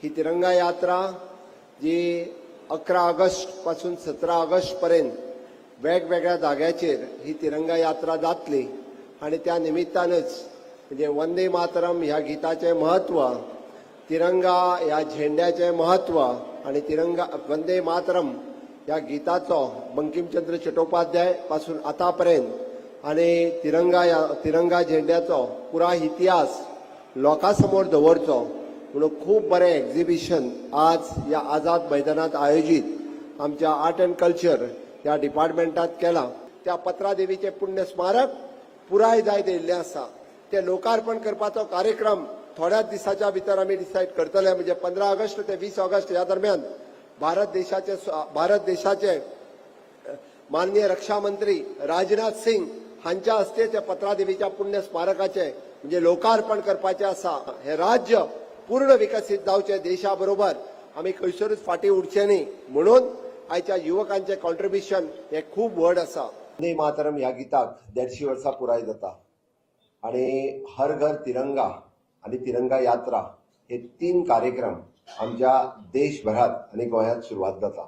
ही तिरंगा यात्रा जी 11 ऑगस्ट पासून 17 ऑगस्ट पर्यंत वेगवेगळ्या जाग्याचेर ही तिरंगा यात्रा जातली आणि त्या निमित्तानच म्हणजे वंदे मातरम ह्या गीताचें म्हत्व, तिरंगा ह्या झेंड्याचें म्हत्व आणि तिरंगा वंदे मातरम ह्या गीताचो बंकिमचंद्र चट्टोपाध्याय पासून आतापर्यंत आणि तिरंगा ह्या तिरंगा झेंड्याचो पुराय इतिहास लोकां समोर दवरचो म्हणून खूब बरें एक्झिबिशन आज ह्या आझाद मैदानात आयोजीत आमच्या आर्ट अँड कल्चर ह्या डिपार्टमेंटात केलां. त्या पत्रादेवीचें पुण्य स्मारक पुराय जायत येयल्लें आसा. ते लोकार्पण करपाचो कार्यक्रम थोड्याच दिसाच्या भितर आमी डिसायड करतले. म्हणजे 15 ऑगस्ट ते 20 ऑगस्ट ह्या दरम्यान भारत देशाचे माननीय रक्षा मंत्री राजनाथ सिंग हांच्या हस्ते त्या पत्रादेवीच्या पुण्य स्मारकाचे म्हणजे लोकार्पण करपाचे आसा. हे राज्य पूर्ण विकसीत जावचे, देशा बरोबर आमी खंयसरूच फाटीं उरचे न्ही म्हणून आयच्या युवकांचे कॉन्ट्रिब्युशन हे खूब व्हड आसा. वंदे मातरम ह्या गीताक 150 वर्सां पुराय जाता आणि हर घर तिरंगा आणि तिरंगा यात्रा हे तीन कार्यक्रम आमच्या देशभरात आणि गोंयांत सुरवात जाता.